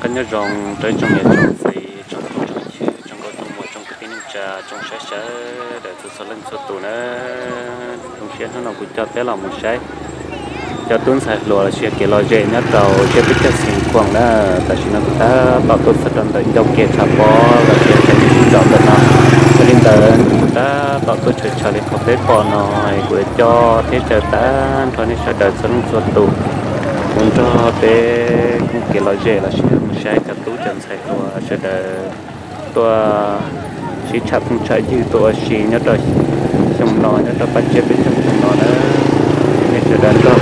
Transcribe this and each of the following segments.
Nyob zoo rau ib tsoom niam tsoom txiv, tsoom phooj tsoom ywg, tsoom nkauj tsoom muam, tsoom kwv tij neej tsa, tsoom saib sawv daws txhua txhua leej txhua tus na. Zoo siab hnub no kuv coj peb los mus saib cov tub ntxhais hluas los sis kev lom zem nyob rau zej teb chaws Xeev Khuam na. Tam sim no kuv tab tom tuaj txog rau ntawm ncauj ke tshav pob los sis tshav pob ntawm no. Yog li ntawd kuv tab tom tuaj tshawv tshav li qhov peb pom no, kuv yuav coj thiab caw tag nrho nej sawv daws txhua leej txhua tus mus nrog peb koom kev lom zem los sis mus saib cov tub cov ntxhais hluas sawv daws tuaj sib tsham phooj tsham ywg tuaj ua si nyob rau xyoo no, nyob rau pab tsiab peb caug xyoo no na. Nej sawv daws nrog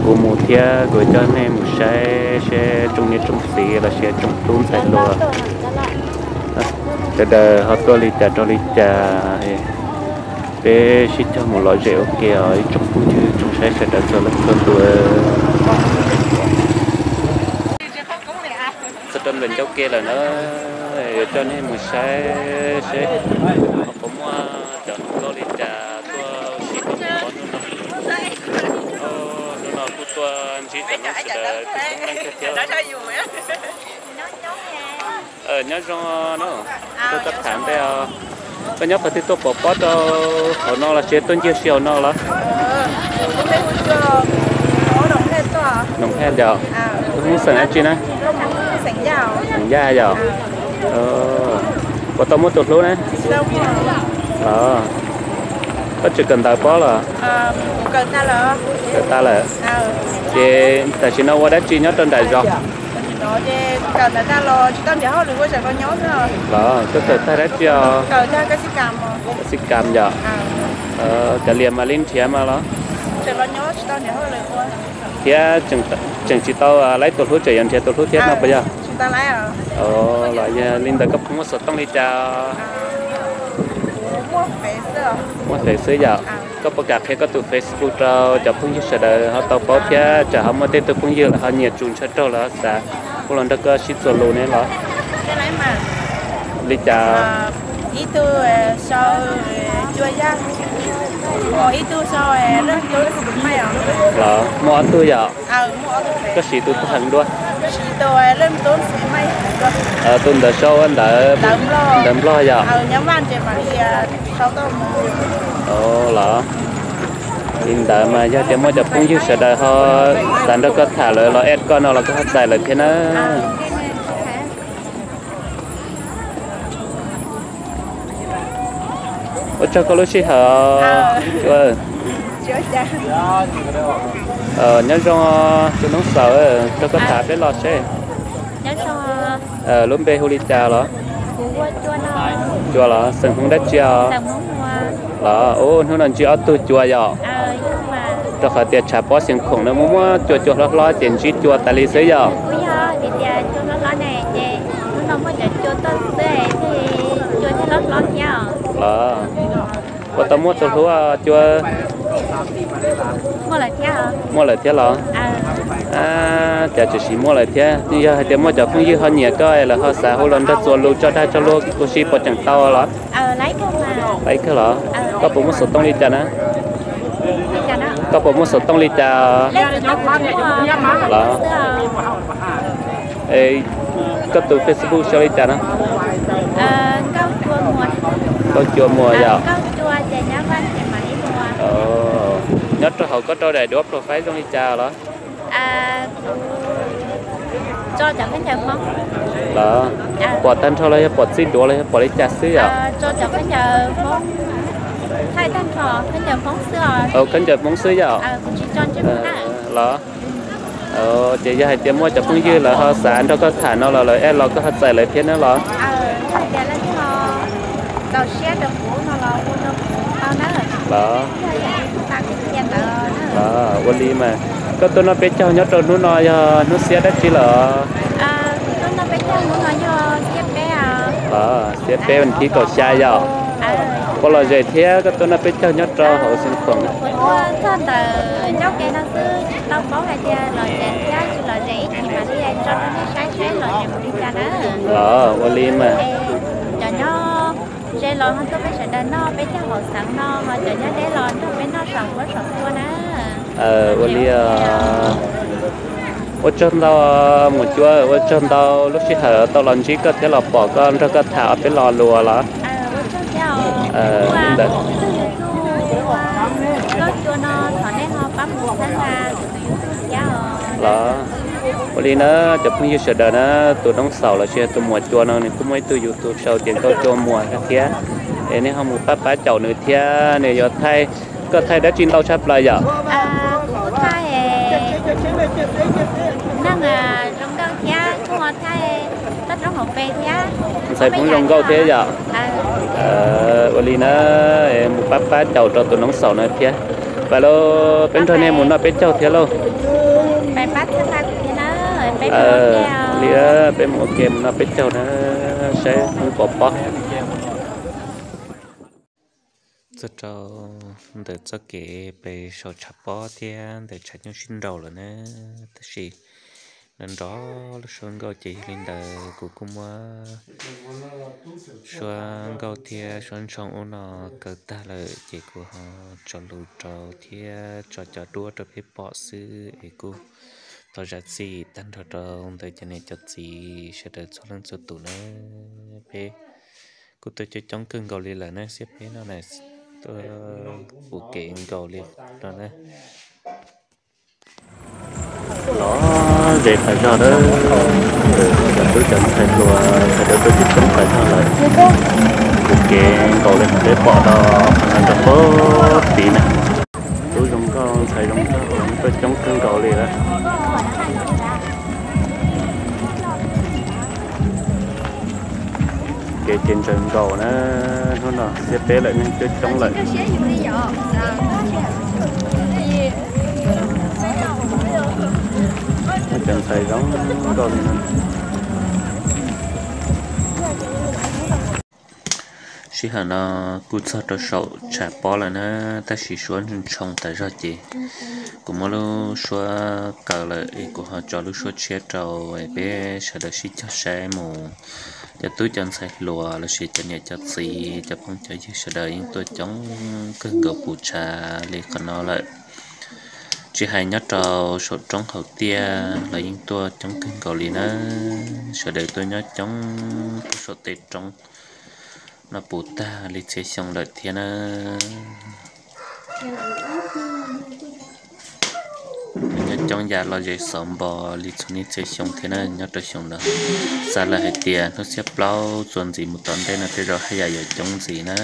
kuv mus thiab kuv yuav coj nej mus saib seb tsoom niam tsoom txiv los sis tsoom tub ntxhais hluas sawv daws ho tuaj li cas rau li cas. Peb sib cog mus lom zem ua ke os ib tsoom phooj ywg tsoom saib sawv daws txhua leej txhua tus. Txog rau ntawm ncauj ke lawm na, yuav coj nej mus saib seb ho puas muaj cov hluas nkauj li cas tuaj sib koom ua hnub no. Hnub no kuj tuaj ntsib cov noob sawv daws tus poob leej kawg thiab. Nyob zoo no, koj tham ntej os. Koj nyob qhov twg tuaj pov pob rau hauv no los sis tuaj ncig si hauv no los? Noom Hej yom. Koj Hmoob xeem dab tsi na? Xeem Yaj yom. Puas tau muaj tus hlub na? Los, koj tsis kawm ntawv pob los? Kawm tag lawm. Ces tam sim no ua dab tsi nyob rau nram zos? Los, koj kawm tag dab tsi os? Kawm xib kam yom. Kav liam mam li nrhiav mas los? Thiab tseem tsis tau laib tus hlub tseem yuav nrhiav tus hlub thiab no puas yog? Los yog li ntawd koj puas muaj xov tooj li cas? Muaj fev xwb yom. Koj puas kam qhia koj tus Facebook rau cov phooj ywg sawv daws ho tau paub thiab tsam ho muaj tej tug phooj ywg lawv ho nyiam tsum ntshaw raug lawv ho xav hu los nrog koj sib txuas lus ne los? Li cas? Los muaj ob tug yom. Koj siv tus twg heev dua? Tus ntawd sau ua ntawv Nplog yom. Los li ntawd mas yog tias muaj cov phooj ywg sawv daws ho xav nrog koj tham lawv los add koj no los koj ho txais lawv thiab na. Ua tsaug koj lub sij hawm. Nyob zoo, tus noob xaum, rau koj tham peb los seb. Lub npe hu li cas los? Cua los, xeem Hmoob dab tsi os? Los, hnub no ntsib ob tug cua yom. Rau qhov tias tshav pob Xeev Khuam no muaj muaj cua cua hlob hlob ces ntsib cua tas li xwb yom. Los, puas tau muaj tus hlub cua? Muaj lawm thiab los? Cas tseem siv muaj lawm thiab. Yog hais tias muaj cov phooj ywg ho nyiam koj lawv ho xav hu los nrog txuas lus tso dag tso luag kuj sib puas tseem tau los? Laib kawg los? Koj puas muaj xov tooj li cas na? Koj puas muaj xov tooj li cas? Los, koj tus Facebook sau li cas no? Nkauj Cua Muas yom. Nyob rau hauv koj rau daim duab profile zoo li cas los? Los, pom tag nrho los yog pom txij duav los yog pom li cas xwb yom? Khaub ncaws Hmoob xwb yom? Los, ces yog hais tias muaj cov phooj ywg lawv ho xav nrog koj tham no los lawv add los koj ho txais lawv thiab na los? Los, ua li mas. Koj tuaj noj peb caug nyob rau hnub no yog hnub xiab dab tsi lawm? Los, xiab peb vas thib kaum xya yom. Puas lom zem thiab koj tuaj noj peb caug nyob rau hauv Xeev Khuam? Los, ua li mas. Ua li os. Ua tsaug ntau, Muas Cua, ua tsaug ntau lub sij hawm tau los ntsib koj thiab los pom koj nrog koj tham ob peb lo lus los. Li ntawd los. Ua li na, cov phooj ywg sawv daws na, tus Noob Xaum los sis tus Muas Cua no nws kuj muaj ib tug YouTube sau tias Nkauj Cua Muas thiab, es nej ho mus pab pab caum nws thiab, nws yuav thaij, koj thaij dab tsi ntau tshaj plaws yom? Ntxhais Hmoob zoo nkauj thiab yom? Ua li na, mus pab pab caum rau tus Noob Xaum no thiab. Pais lauj, peb nrog nej mus noj peb caug thiab lauj. Li, peb mus ua ke mus noj peb caug na, saib Hmoob puas pob. Txog rau ntawm txoj kev pem saum tshav pob thiab ntawm tshav nyuj sib nraus lawm na, tab sis nrov nrov lub suab nkauj ces yog li ntawd kuv kuj muab suab nkauj thiab suab ntshoo ub no kaw tag lawm ces kuv ho tso lus rau thiab tso cov duab rau peb pom xwb es kuj thov zam txim tag nrho rau ntawm cov niam cov txiv sawv daws txhua leej txhua tus na. Peb kuj tuaj coob coob kawg nkaus li lawm na, xiab peb no na, tuaj ua kev nkaus li no na. Los ze tas zog lawm, cov tub cov ntxhais hluas sawv daws tuaj coob coob tas zog lawm. Ua kev nkaus li qhov peb pom rau qhov no rau puag tid na. Tub zoo nkauj ntxhais zoo nkauj tuaj coob kawg nkaus li lawm. Kev ces ntsaws nkaus na, hnub no xiab peb lawm neeg coob coob lawm. Cov ntxhais zoo nkauj li no. Sij hawm no kuj txog rau saum tshav pob lawm na, tab sis suab ntshoo tas zog ces kuv muab lub suab kaw lawm es kuv ho tso lub suab tshiab rau es peb sawv daws sib cog saib mus. Cov tub cov ntxhais hluas los sis cov niam cov txiv cov phooj cov ywg sawv daws yeej tuaj coob kawg nkaus puv tshav li qhov no lawm. Tsis hais nyob rau saum roob hauv tiaj los yeej tuaj coob kawg nkaus li na. Sawv daws tuaj nyob coob rau saum tej roob no puv tag li txhiab xyoo lawm thiab na. Nyob coob ya los ze xov npo li txhua niaj txhia xyoo thiab na nyob rau xyoo no. Xav lawm hais tias hnub xiab plaub txuas ntxiv mus tom ntej no tej zaum haj yam yuav coob ntxiv na.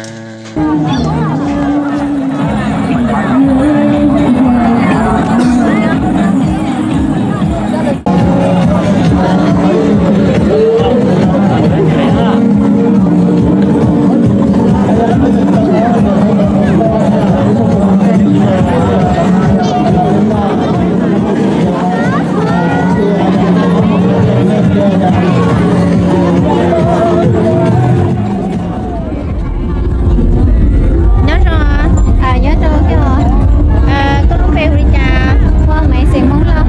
Nyob zoo, nyob zoo, koj lub npe hu li cas? Hu ua Maiv Xeem Hmoob Lauj.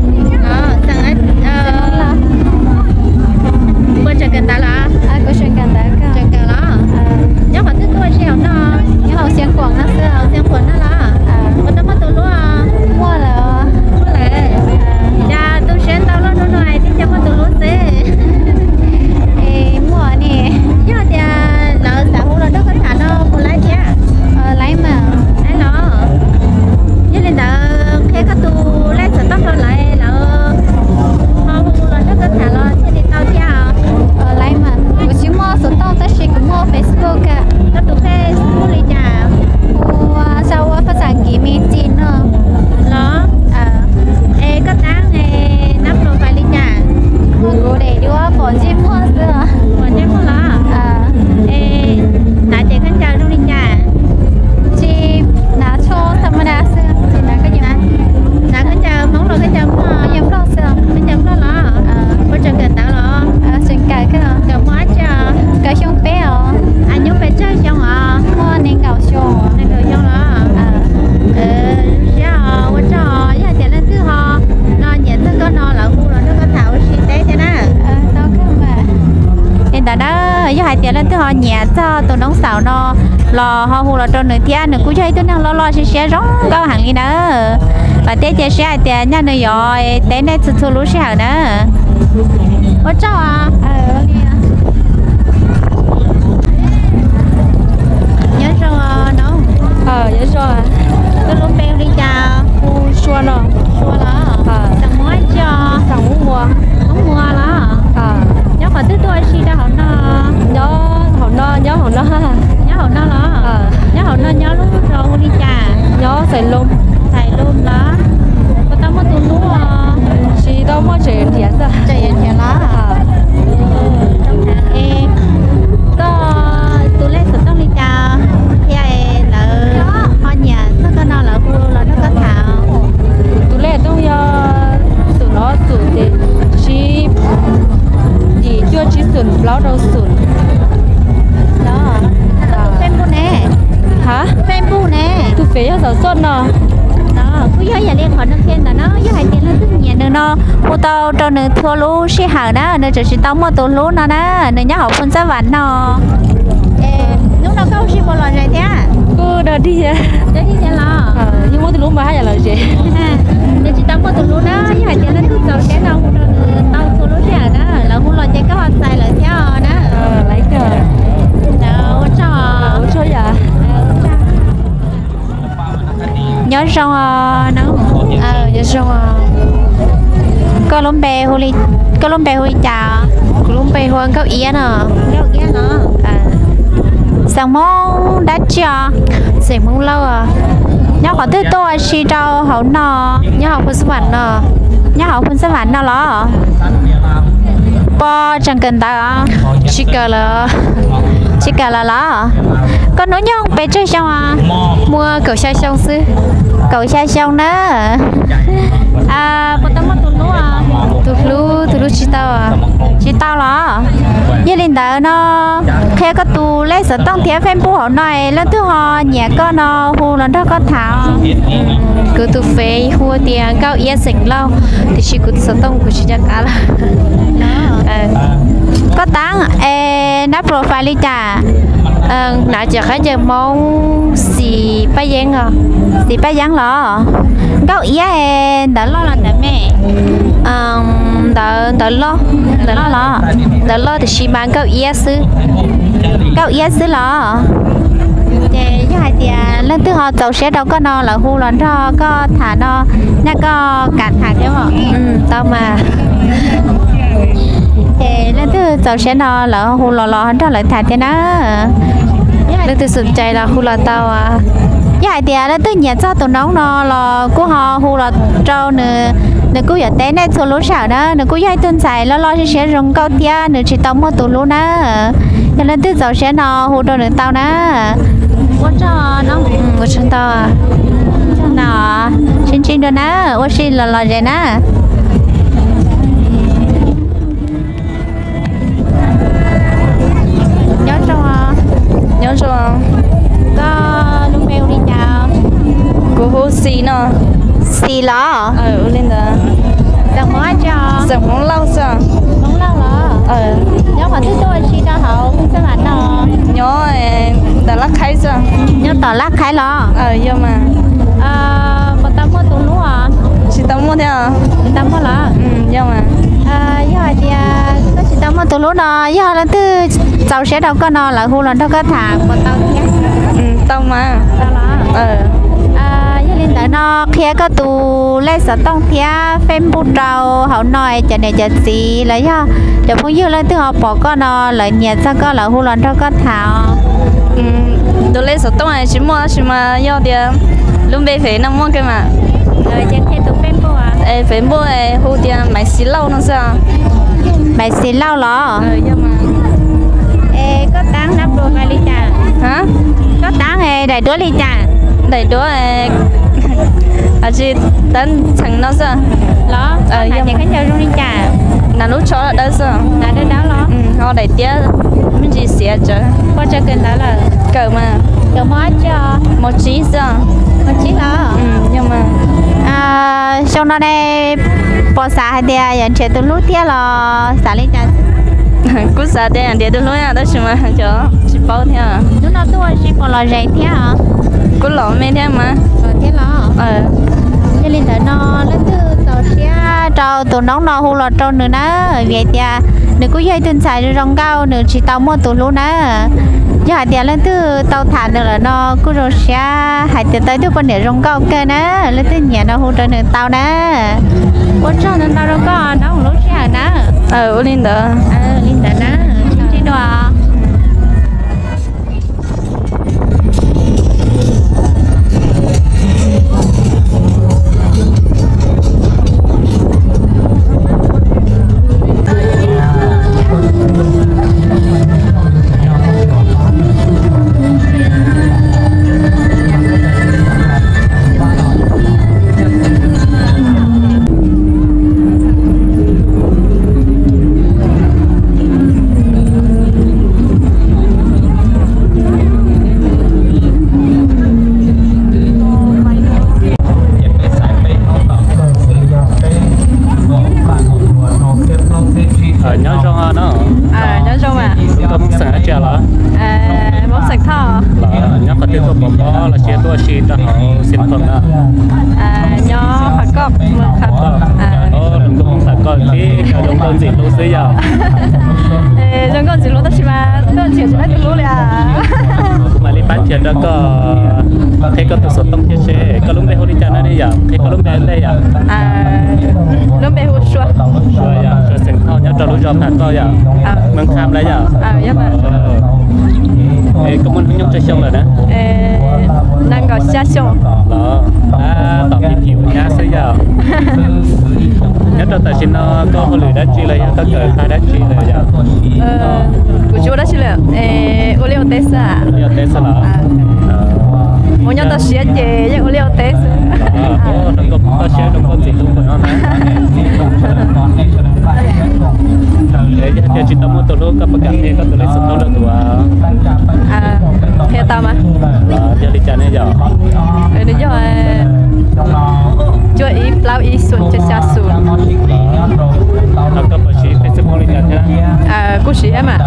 Puas tseem kawm ntawv los? Tseem kawm los? Nyob qhov twg tuaj seb hauv no? Nyob hauv Xeev Khuam no xwb. Xeev Khuam no los? Puas tau muaj tus hlub? Muaj lawm. Cas tu siab ntau luaj hnub no es thiaj muaj tus hlub xwb? Muaj ne. Yog tias lawv xav hu los nrog koj tham no puas laib thiab? Laib mas. Laib los? Yog li ntawd qhia koj tus lej xov tooj rau lawv, lawv ho hu los nrog koj tham los thiaj li tau thiab. Laib mas, kuv tsis muaj xov tooj tab sis kuv muaj Facebook. Koj tus Facebook li cas? Hu ua, sau ua phas xas Kiv Me Tsis no. Los? Es koj tab, nab profile li cas? Kuv de duab pom ntsej muag xwb. Pom ntsej muag los? Es hnav ces khaub ncaws zoo li cas? Tsis, hnav tsho tha ma da xwb. Hnav khaub ncaws Hmoob los khaub ncaws Nplog? Khaub ncaws Nplog xwb. Khaub ncaws Nplog los? Puas tseem kawm ntawv los? Tseem kawm. Kawm muaj dab tsi os? Kawm xyoo peb os. Nyob pes tsawg xyoo os? Muaj nees nkaum xyoo. Nees nkaum xyoo los? Zoo siab os, ua tsaug os. Yog hais tias leej twg ho no nyiam txog koj no lawv hu los nrog koj tham ua si teb thiab na. Li ntawd na, yog hais tias leej twg ho nyiam txog tus Noob Xaum no los ho hu los rau nws thiab, nws kuj yog ib tug neeg loj loj siab siab zoo nkauj heev li na. Vam thiab cia siab hais tias nyaj nws yuav teb nej txhua txhua lub sij hawm na. Ua tsaug os. Nyob zoo os. Nyob zoo. Koj lub npe hu li cas? Hu Sua no. Sua los? Xeem Hmoob tsi os? Xeem Hmoob Muas. Hmoob Muas los? Nyob qhov twg tuaj ua si rau hauv no? Nyob hauv no, nyob hauv no. Nyob hauv no los? Nyob hauv no nyob lub zos hu li cas? Nyob Xais Loos. Xais Loos los? Puas tau muaj tus hlub os? Tsis tau muaj, tseem yuav nrhiav xwb. Tseem yuav nrhiav los? Es koj tus lej xov tooj li cas thiab lawv ho nyiam txog koj no lawv hu los nrog koj tham? Kuv tus lej xov tooj yog xum no, xum ces tsib yim cuaj tsib xoom plaub rau xoom. Facebook ne? Ha? Facebook ne? Tus fev yog Xov Xoj no. Kuj yog ib yam li qhov nws qhia ntawd na, yog hais tias leej twg nyiam nws no hu tau rau nws txhua lub sij hawm na, nws tseem tsis tau muaj tus hlub no na, nws nyob hauv Phu Ntxawj Vam no. Hnub no koj ua si puas lom zem thiab? Kuj dog dig thiab. Dog dig thiab los? Yeej muaj tus hlub mas haj yam lom zem. Nws tsis tau muaj tus hlub na, yog hais tias leej twg txaus siab no hu rau nws tau txhua lub sij hawm na, lawv hu los ces koj ho txais lawv thiab os na. Ua tsaug. Nyob zoo os. Nyob zoo. Koj lub npe hu li, koj lub npe hu li cas? Kuv lub npe hu ua Nkauj Iab no. Nkauj Iab no. Xeem Hmoob dab tsi os? Xeem Hmoob Lauj. Nyob qhov twg tuaj ua si rau hauv no? Nyob hauv Phu Ntxawj Vam no. Nyob hauv Phu Ntxawj Vam no los? Puas tseem kawm ntawv? Tsis kawm lawm. Tsis kawm lawm los? Koj hnub nyoog pes tsawg xyoo? Muaj kaum xya xyoo xwb. Kaum xya xyoo na. Puas tau muaj tus hlub? Tus hlub, tus hlub tsis tau. Tsis tau los? Yog li ntawd no, qhia koj tus lej xov tooj thiab Facebook hauv no, leej twg ho nyiam koj no hu los nrog koj tham. Kuv tus fev hu tias Nkauj Iab xeem Lauj, tiam sis kuv tus xov tooj kuv tsis nco qab lawm. Koj taab es nab profile li cas? Nav cov qab ncaws Hmoob Xis Paj Yeeb os. Xis Paj Yeeb los? Nkauj Iab es ntawv loj los ntawv me? Ntawv, ntawv loj, ntawv loj los? Ntawv loj tiam sis mas Nkauj Iab xwb. Nkauj Iab xwb los? Ces yog hais tias leej twg ho txaus siab rau koj no lawv hu los nrog koj tham no, nyaj koj kam tham thiab? Tau mas. Ces leej twg txaus siab no lawv hu los los nrog lawv tham thiab na. Leej twg xum cai los hu los tau. Yog hais tias leej twg nyiam txog tus noob no los kuj ho hu los rau nws, nws kuj yuav teb nej txhua lub sij hawm na, nws kuj yog ib tug ntxhais loj loj siab siab zoo nkauj thiab nws tsis tau muaj tus hlub na. Yog leej twg txaus siab no hu rau nws tau na. Ua tsaug no. Ua tsaug ntau. Sib ntsib dua na, ua si los lom zem na. Nyob zoo. Nyob zoo. Koj lub npe hu li cas? Kuv hu Xis no. Xis los? Ua li ntawd. Xeem Hmoob dab tsi os? Xeem Hmoob Lauj xwb. Hmoob Lauj los? Nyob qhov twg tuaj ua si rau hauv Phu Ntxawj Vam no? Nyob tom Laj Khaib xwb. Nyob tom Laj Khaib los? Yog mas. Puas tau muaj tus hlub os? Tsis tau muaj thiab. Tsis tau muaj los? Yog mas. Yog hais tias koj tsis tau muaj tus hlub no, yog leej twg txaus siab rau koj no lawv hu los nrog koj tham puas tau thiab? Tau mas. Tau los? Yog li ntawd no qhia koj tus lej xov tooj thiab Facebook rau hauv no, cov niam cov txiv los yog cov phooj ywg leej twg ho pom koj no lawv nyiam txog koj lawv hu los nrog koj tham os. Tus lej xov tooj tsis muaj tab sis mas yog tias lub npe fev no muaj kawg mas. Ces qhia tus Facebook. Facebook hu tias Maiv Xis Lauj no xwb. Maiv Xis Lauj los? Es koj taab nab profile li cas? Koj taab daim duab li cas? Daim duab tsis, taab txheem no xwb. Los? Ces koj ncaws zoo li cas? Hnav lub tsho dawb xwb. Hnav dawb dawb los? Ho daim tiab me ntsis xiav tsawv. Puas tau kawm ntawv lawm? Kawm mas. Kawm mos dab tsi os? Mos tsib xwb. Mos tsib los? Yog mas. Xyoo no ne, puas xav hais tias yuav nrhiav tus hlub thiab los xav li cas? Kuj xav tias yuav nrhiav tus hlub tab sis mas cov tsis paub thiab. Hnub no tuaj ua si puas lom zem thiab? Kuj lom me thiab mas. Thiab los? Yog li ntawd no leej twg txaus siab rau tus noob no hu los rau nws na, vim tias nws kuj yog ib tug ntxhais zoo nkauj, nws tsis tau muaj tus hlub na. Yog hais tias leej twg tau tham nws lawm no kuj zoo siab hais tias tau ib tug poj niam zoo nkauj kawg na, leej twg nyiam no hu rau nws tau na. Ua tsaug ntau ntau rau koj noob lub sij hawm na. Ua li ntawd. Li ntawd na, sib ntsib dua. Nyob zoo no. Nyob zoo mas. Koj Hmoob xeem dab tsi los? Hmoob xeem Thoj. Nyob qhov twg tuaj pov pob los sis tuaj ua si rau hauv Xeev Khuam na? Nyob Qhov Koj. Hluas nkauj Hmoob xeem Koj tib zoo nkauj ntxim hlub xwb yom? Zoo nkauj ntxim hlub tab sis mas tuaj nrhiav tsis tau tus hlub li. Kuv mam li pab nrhiav rau koj, qhia koj tus xov tooj thiab seb koj lub npe hu li cas no ne yom? Qhia koj lub npe ntej yom. Lub npe hu Sua. Sua yom, Sua xeem Thoj nyob rau lub zos Pham Toj yom? Moos Kham lawm yom? Es koj muaj hnub nyoog tsawg xyoo lawm na? Nees nkaum xya xyoo. Los, tab tom phim phim ua nyab xwb yom? Nyob rau tam sim no koj hauj lwm dab tsi los yog koj kawm tag dab tsi lawm yom? Kuv tsis ua dab tsi lawm, ua liaj ua teb xwb. Ua liaj ua teb xwb los? Mus nyob tau siab ces yeej ua liaj ua teb xwb. Zoo nkauj toj siab zoo nkauj ntxim hlub npaum no na. Es yog tias tsis tau muaj tus hlub koj puas kam qhia koj tus lej xov tooj rau kuv? Qhia tau mas. Yog li cas ne yom? Nws yog cuaj ib plaub ib xoom cuaj xya xoom. Koj puas siv Facebook li cas thiab? Kuj siv thiab mas.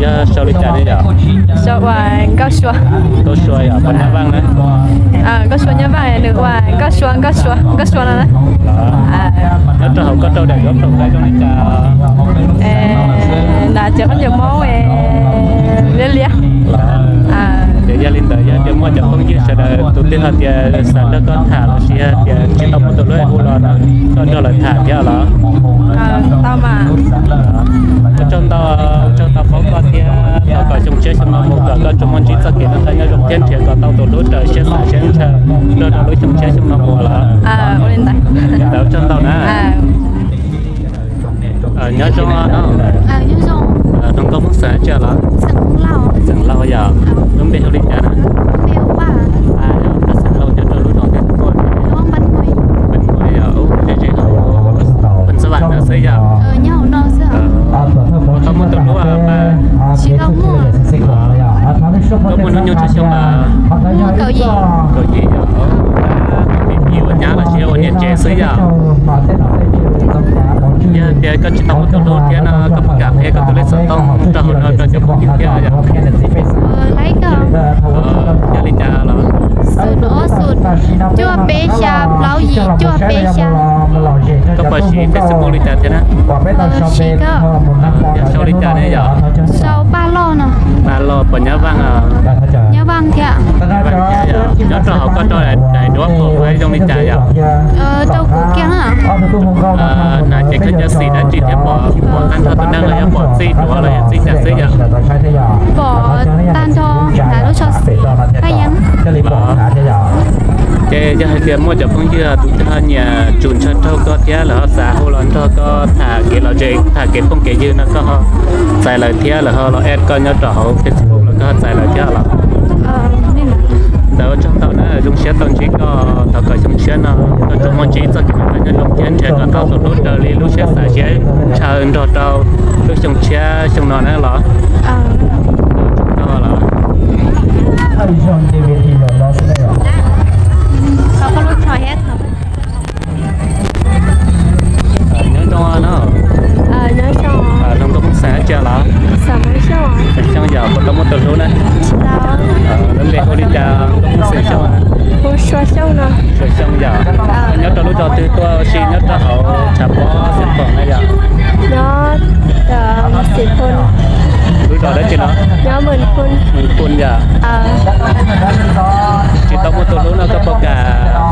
Yog sau li cas ne yom? Sau ua Nkauj Sua. Nkauj Sua yom, puas nyob Vaaj na? Nkauj Sua nyob Vaaj, nws ua Nkauj Sua, Nkauj Sua, Nkauj Sua no na. Nyob rau hauv koj rau daim duab profile zoo li cas? Nab ces khaub ncaws Moob liab liab. Ces yog li ntawd yog tias muaj cov phooj ywg sawv daws tus twg hais tias xav nrog koj tham los sis yog tias tsis tau muaj tus hlub hu los no koj nrog lawv tham thiab los? Tau mas. Ua tsaug ntau, tsaug ntau paub koj thiab thov kom xyoo tshiab xyoo no mus kom koj tsuas muaj ntsib txoj kev noj qab nyob zoo thiab nrhiav kom tau tus hlub raws siab xav siab ntshaw nrog rau lub xyoo tshiab xyoo no mus los? Ua li ntawd, ua tsaug ntau na. Nyob zoo no. Hluas nkauj Hmoob xeem dab tsi los? Xeem Lauj yom. Lub npe hu li cas na? Paj yom, paj xeem Lauj nyob rau lub zos twg tuaj? Paj Nuj yom, ze ze hauv Paj Xab Vam ntawd xwb yom. Puas tau muaj tus hlub Paj? Koj muaj hnub nyoog tsawg xyoo lawm? Kaum yim yom. Pib ua nyab los sis ua niam tsev xwb yom? Yog tias koj tsis tau muaj tus hlub thiab no koj puas kam qhia koj tus lej xov tooj rau hauv no rau cov phooj ywg thiab yom? Yog li cas los? Cuaj peb xya plaub yim cuaj peb xya. Koj puas siv Facebook li cas thiab na? Yog sau li cas ne yom? Sau Paj Loj no. Paj Loj puas nyob Vaaj? Nyob Vaaj thiab. Nyob rau hauv koj rau daim duab profile zoo li cas yom? Rau kuv kiag na. Na ces koj cov xim dab tsi thiab pom, pom tag nrho tus neeg los yog pom txij duav los yog txij cas xwb yom? Pom tag nrho hnav lub tsho xim haj yeeb. Ces yog hais tias muaj cov phooj ywg tus twg ho nyiam tsum ntshaw raug koj thiab lawv ho xav hu los nrog koj tham kev lom zem, tham kev phooj kev ywg no koj ho txais lawv thiab lawv ho los add koj nyob rau hauv Facebook los koj ho txais lawv thiab los? Ntawd ua tsaug ntau na, zoo siab tau ntsib koj, thov kom xyoo tshiab no koj tsuas muaj ntsib txoj kev noj qab nyob zoo thiab nrhiav kom tau tus hlub raws li lub siab xav siab ntshaw nrog rau lub xyoo tshiab xyoo no na los? Ua tsaug ntau los. Nyob zoo no. Nyob zoo. Hluas nkauj Hmoob xeem dab tsi los? Xeem Xyooj yom, puas tau muaj tus hlub na? Lub npe hu li cas nkauj Hmoob xeem Xyooj? Hu Sua Xyooj no. Sua Xyooj yom. Nyob rau Facebook yom? Tsis tau muaj tus hlub no koj puas kam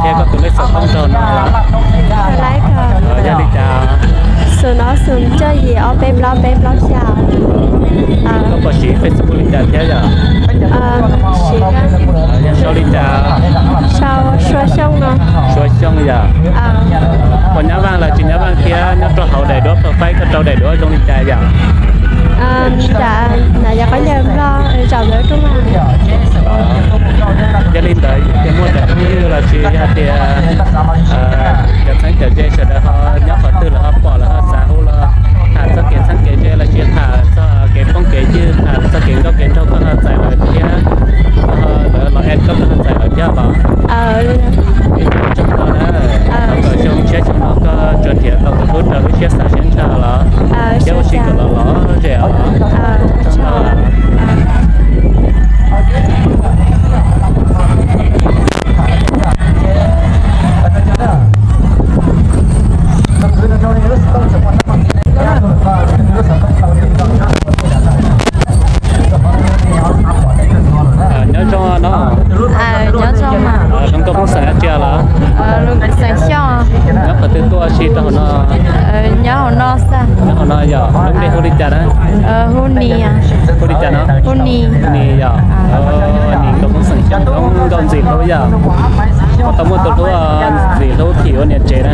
qhia koj tus lej xov tooj rau no los? Yog li cas? Xoom no xoom cuaj yim ob peb plaub peb plaub xya. Koj puas siv Facebook li cas thiab yom? Siv. Sau li cas? Sau Suav Xyooj no. Suav Xyooj yom? Puas nyab vaj los tsis nyab vaj thiab nyob rau hauv daim duab profile koj rau daim duab zoo li cas yom? Tam no yog qhov yawg Nplog zaum ntawd rooj vag. Yog li ntawd ces muaj cov phooj ywg los sis yog tias cov txheeb cov ze sawv daws ho nyob qhov twg lawv ho pom lawv ho xav hu los tham txog kev txheeb kev ze los sis tham txog kev phooj kev ywg, tham txog kev nkauj kev nraug koj ho txais lawv thiab, koj ho lawv los add koj koj ho txais lawv thiab los? Tsaug ntau na, thov kom xyoo tshiab xyoo no koj tsuas nrhiav tau tus hlub raws lub siab xav siab ntshaw los thiab ua si kom los lom zem os. Nyob zoo no. Nyob zoo. Hluas nkauj Hmoob xeem dab tsi los? Xeem Xyooj. Nyob qhov twg tuaj si rau hauv no? Nyob hauv no xwb. Nyob hauv no yog lub npe hu li cas na? Hu Nis. Hu li cas no? Hu Nis. Nis yog. Nis nkauj Hmoob xeem Xyooj, hluas nkauj ntxim hlub yog. Puas tau muaj tus hlub ntxim hlub phim ua niam tsev na?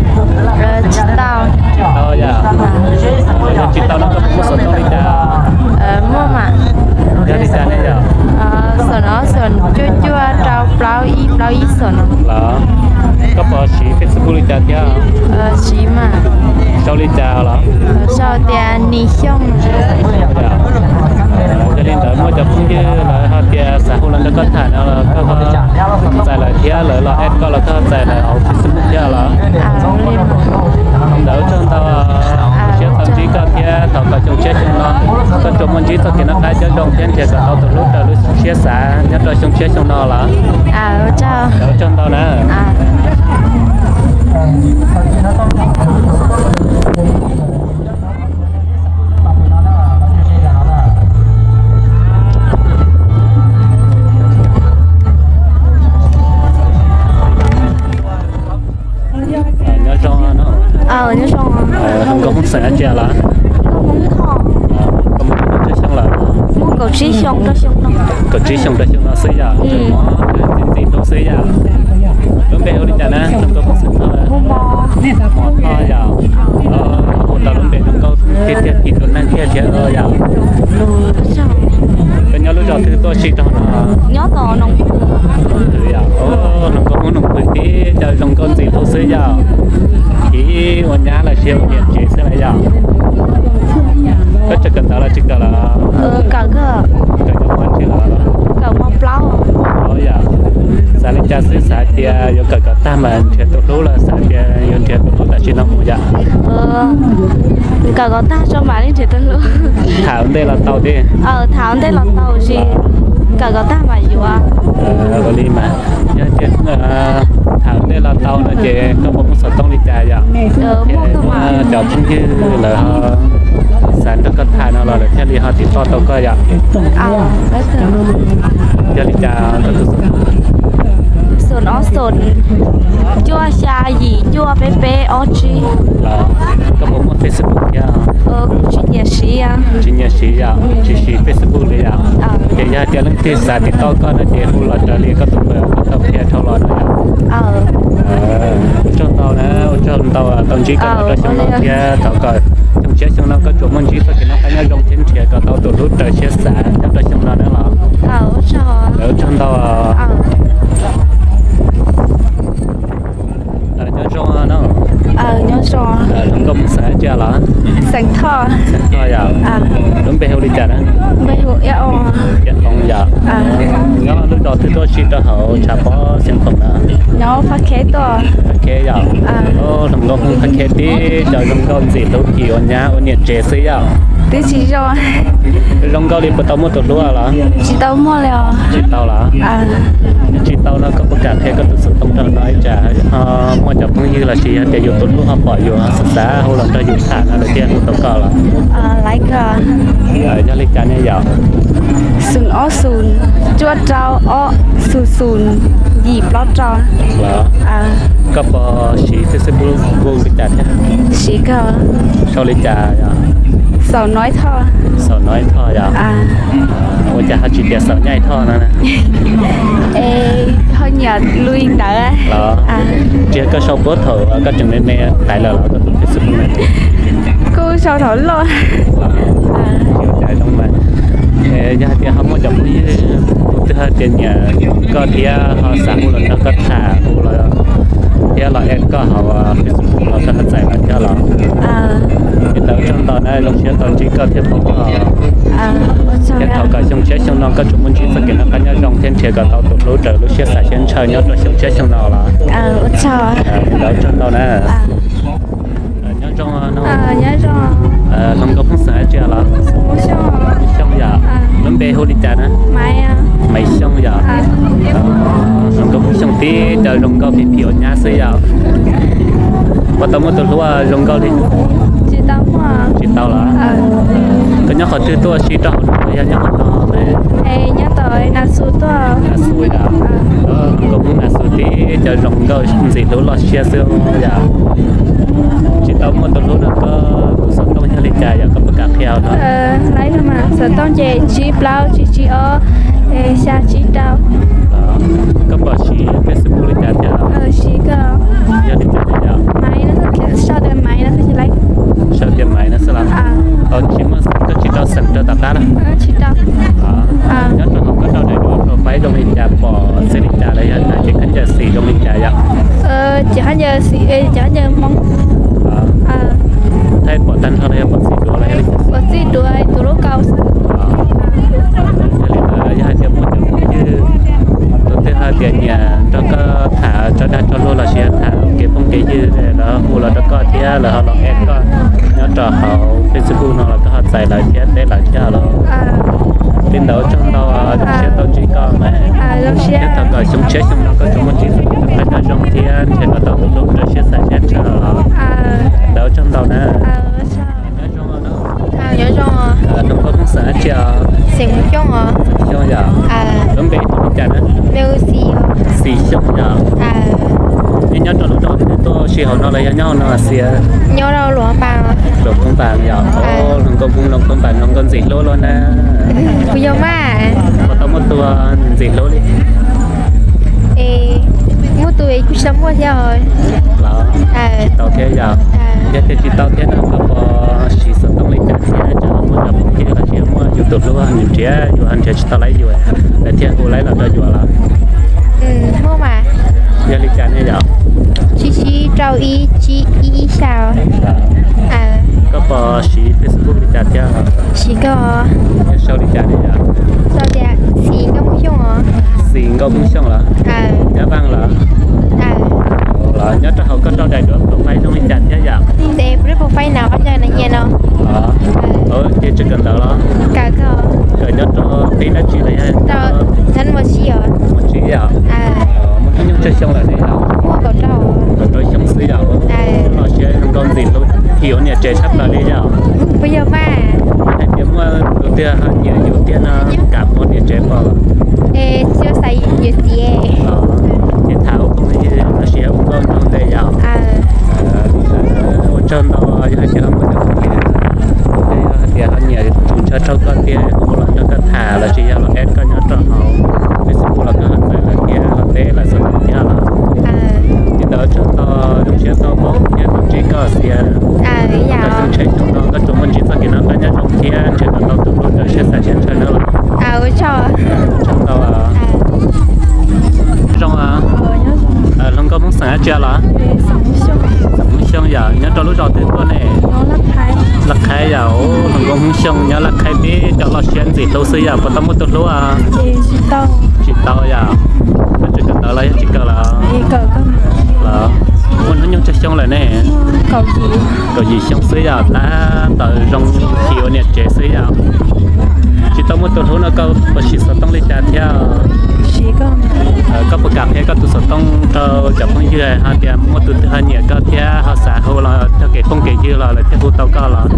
Tsis tau. Tsis tau yog. Yog tsis tau no koj puas muaj xov tooj li cas? Muaj mas. Yog li cas ne yog? Xom no xom cuaj cuaj rau plaub ib plaub ib xom no. Los koj puas siv Facebook li cas thiab? Siv mas. Sau li cas los? Sau tias Nis Xyooj. Yog li ntawd muaj cov phooj ywg lawv ho tias xav hu los nrog koj tham no los koj ho txais lawv thiab, lawv los add koj los koj ho txais lawv hauv Facebook thiab los? Ntawd ua tsaug ntau, siab tau ntsib koj thiab thov kom xyoo tshiab xyoo no koj tsuas muaj ntsib txoj kev noj qab nyob zoo thiab nrhiav kom tau tus hlub raws lub siab xav nyob rau xyoo tshiab xyoo no los? Ntawd ua tsaug ntau na. Nyob zoo no. Nyob zoo. Hluas nkauj Hmoob xeem dab tsi lawm? Koj muaj ntau xyoo lawm? Kaum tsib xyoo rau xyoo no. Kaum tsib xyoo rau xyoo no xwb yom? Ntxim ntxim hlub xwb yom? Lub npe hu li cas na? Hluas nkauj Hmoob xeem Thoj. Hmo Thoj yom? Hu tau lub npe zoo nkauj tiag tiag, phim tus neeg tiag tiag yom? Koj nyob lub zos twg tuaj si rau no? Nyob tom Noom Phwm. Hluas nkauj Hmoob Noom Phwm tib co zoo nkauj ntxim hlub xwb yom? Tsis ua nyab los sis ua niam tsev xwb lawm yom? Koj tseem kawm ntawv los tsis kawm los? Kawm cov hmo tsi los? Kawm hmo plaub. Yog xav li cas xwb, xav tias yuav kawm kom tag mas nrhiav tus hlub los xav tias yuav nrhiav tus hlub tam sim no mus yom? Kawm kom tag tso mam li nrhiav tus hlub. Tham ua ntej los tau thiab. Tham ua ntej los tau, tab sis kawm kom tag mam yuav. Ua li mas, yog tias tham ua ntej los tau no ces koj puas muaj xov tooj li cas yom? Muaj cov phooj ywg lawv xav nrog koj tham no los lawv thiaj li ho tiv toj tau koj yom? Yog li cas koj tus xov tooj? Xoom ob xoom cuaj xya yim cuaj peb peb ob tsib. Koj puas muaj Facebook thiab? Kuv tsis nyiam siv. Tsis nyiam siv yom? Tsis siv Facebook li yom? Ces yog tias leej twg xav tiv toj koj no ces hu los raws li koj tus npawb koj tau qhia dhau los no yom? Ua tsaug ntau na, ua tsaug ntau tau ntsib koj rau xyoo no thiab thov kom xyoo tshiab xyoo no koj tsuas muaj ntsib txoj kev noj qab nyob zoo thiab nrhiav kom tau tus hlub raws siab xav nyob rau xyoo no na los. Ua tsaug ntau. Nyob zoo no. Nyob zoo. Hluas nkauj Hmoob xeem dab tsi los? Xeem Thoj. Xeem Thoj yom? Lub npe hu li cas na? Npe hu Iab Oo. Iab Oo yom? Nyob lub zos twg tuaj si rau hauv tshav pob Xeev Khuam na? Nyob Phab Kheb tuaj. Phab Kheb yom? Hluas nkauj Hmoob Phab Kheb tib co zoo nkauj ntxim hlub phim ua nyab ua niam tsev xwb yom? Twb tsis zoo. Zoo nkauj li puas tau muaj tus hlub los? Tsis tau muaj li os. Tsis tau los? Tsis tau no koj puas kam qhia koj tus xov tooj rau no ib tsam ho muaj cov phooj ywg los sis yog tias yus tus hlub ho pom yus xav xav hu los nrog yus tham no lawv thiaj hu tau koj los? Laiv koj. Yog li cas ne yom? Xoom ob xoom cuaj rau ob xoom xoom yim plaub rau. Los, koj puas siv Facebook li cas thiab? Siv kawg. Sau li cas yom? Xaum Noib Thoj. Xaum Noib Thoj yom? Ua cas ho tsis tias Xaum Nyaij Thoj no? Es ho nyiam li ntawd. Los, tsis yog koj sau puag thaum koj tseem me me tais lawm los koj tus Facebook na? Kuj sau thaum loj. Zoo mas. Yog hais tias ho muaj cov phooj ywg tus twg hais tias nyiam koj thiab ho xav hu los nrog koj tham hu los thiab los add koj hauv Facebook los koj ho txais los thiab los? Li ntawd tsaug ntau na, zoo siab tau ntsib koj thiab paub koj. Thiab thov kom xyoo tshiab xyoo no koj tsuas muaj ntsib txoj kev noj qab nyob zoo thiab nrhiav kom tau tus hlub raws lub siab xav siab ntshaw nyob rau xyoo tshiab xyoo no los. Li ntawd tsaug ntau na. Nyob zoo no. Hluas nkauj Hmoob xeem dab tsi los? Xyooj yom. Lub npe hu li cas na? Maiv Xyooj yom. Hluas nkauj Hmoob Xyooj tib co zoo nkauj phim phim ua nyab xwb yom. Puas tau muaj tus hlub zoo nkauj li? Tsis tau los? Koj nyob qhov twg tuaj si rau hauv no yog nyob qhov no? Nyob tom Nas Xus tuaj. Nas Xus yom. Hluas nkauj Hmoob Nas Xus tib co zoo nkauj ntxim hlub loj siab xwb yom. Tsis tau muaj tus hlub no koj tus xov tooj yog li cas yom, koj puas kam qhia no? Xov tooj ces tsib plaub tsib tsib ob xya tsib rau. Koj puas siv Facebook li cas thiab? Siv kawg. Yog li cas yom? Sau tias Maiv no xwb los? Tsis muaj, koj tsis rau xeem rau tom qab los? Tsis rau. Nyob rau hauv koj rau daim duab profile zoo li cas pom txij li cas los yog hais tias khaub ncaws xim zoo li cas yom? Ces khaub ncaws xim, ces khaub ncaws Hmoob. Thaij pom tag nrho los yog pom txij duav los yog li cas? Pom txij duav tus lub kaus xwb. Yog li ntawd yog hais tias muaj cov phooj ywg tus twg hais tias nyiam nrog koj tham tso dag tso luag los sis yog tham kev phooj kev ywg los hu los rau koj thiab lawv ho los add koj nyob rau hauv Facebook no los koj ho txais lawv thiab teb lawv thiab los? Li ntawd tsaug ntau, zoo siab tau ntsib koj mas. Thiab thov kom xyoo tshiab xyoo no koj tsuas muaj ntsib txoj kev noj qab nyob zoo thiab nrhiav kom tau tus hlub raws siab xav siab ntshaw los. Ntawd tsaug ntau na. Nyob zoo. Hluas nkauj Hmoob xeem dab tsi os? Xeem Xyooj os. Xeem Xyooj yom. Lub npe hu li cas na? Xim Xyooj yom. Nej nyob rau lub zos twg tuaj si hauv no los yog nyob hauv no xiab? Nyob rau Luam Paj. Luam Paj yom. Hluas nkauj Hmoob Luam Paj no nkauj ntxim hlub luaj na. Puas yog mas? Puas tau muaj tus ntxim hlub li? Muaj tus kuj tsis tau muaj thiab os. Los tsis tau thiab yom. Yog tias tsis tau thiab no koj puas siv xov tooj li cas thiab cov muaj cov phooj ywg los sis muaj yus tus hlub nws nrhiav yus ho nrhiav tsis tau laib yus, lawv thiaj hu laib los rau yus los? Muaj mas. Yog li cas ne yom? Tsib tsib rau ib tsib ib ib xya. Koj puas siv Facebook li cas thiab? Siv kawg. Yog sau li cas ne yom? Sau tias Xim Nkauj Hmoob Xyooj os. Xim Nkauj Hmoob Xyooj los? Nyob Vaj los? Los nyob rau hauv koj rau daim duab profile zoo li cas thiab yom? Ces kuv lub profile no koj nyiam no. Ces tsis kawm ntawv los? Kawm nyob rau qib dab tsi los yog? Mus tsib yom. Muaj hnub nyoog tsawg xyoo lawm ne yom? Kaum rau xyoo xwb yom. Loj siab zoo nkauj ntxim hlub, phim ua niam tsev tshaj plaws li yom. Puas yog mas? Hais tias muaj tus twg ho nyiam yus tiag no kam ua niam tsev pom los? Ces tham ua phooj ywg los sis ua nkauj nraug ntej yom. Ua tsaug ntau yog hais tias ho muaj tus phooj ywg, yog hais tias ho nyiam tshua ntshaw rau koj tiag hu los nrog koj tham los sis yog los add koj nyob rau hauv Facebook los koj ho txais lawv thiab ho teb lawv xov tooj thiab los? Li ntawd tsaug ntau, zoo siab tau paub thiab tau ntsib koj xiab. Koj xyoo tshiab xyoo no koj tsuas muaj ntsib txoj kev noj qab nyob zoo thiab nrhiav kom tau tus hlub raws siab xav siab ntshaw nawb los? Tsaug ntau. Zoo, hluas nkauj Hmoob xeem dab tsi los? Xeem Hmoob Xyooj yom. Nyob rau lub zos twg tuaj ne? Laj Qhaib yom. Hluas nkauj Hmoob Xyooj nyob Laj Qhaib tib co loj siab ntxim hlub xwb yom. Puas tau muaj tus hlub? Tsis tau yom. Koj tseem kawm ntawv los yog tsis kawm los? Muaj hnub nyoog tsawg xyoo lawm ne? Kaum yim xyoo xwb yom, tab tom zoo phim ua niam tsev xwb yom. Tsis tau muaj tus hlub no koj puas siv xov tooj li cas thiab? Koj puas kam qhia koj tus xov tooj rau cov phooj ywg hais tias muaj tus twg ho nyiam koj thiab ho xav hu los txog kev phooj kev ywg los lawv thiaj hu tau koj los?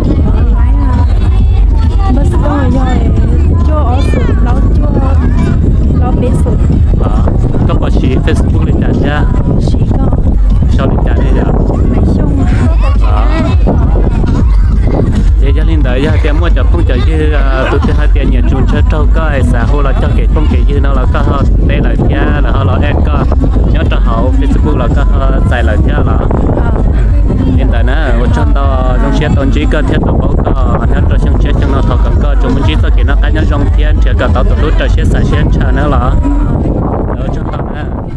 koj xav hu los cog kev phooj kev ywg no los koj ho teb lawv thiab, lawv ho los add koj nyob rau hauv Facebook los koj ho txais lawv thiab los? Li ntawd na, ua tsaug ntau, zoo siab tau ntsib koj thiab tau paub koj nyob rau xyoo tshiab xyoo no, thov kom koj tsuas muaj ntsib txoj kev noj qab nyob zoo thiab nrhiav kom tau tus hlub raws siab xav siab ntshaw na los. Ua tsaug ntau na.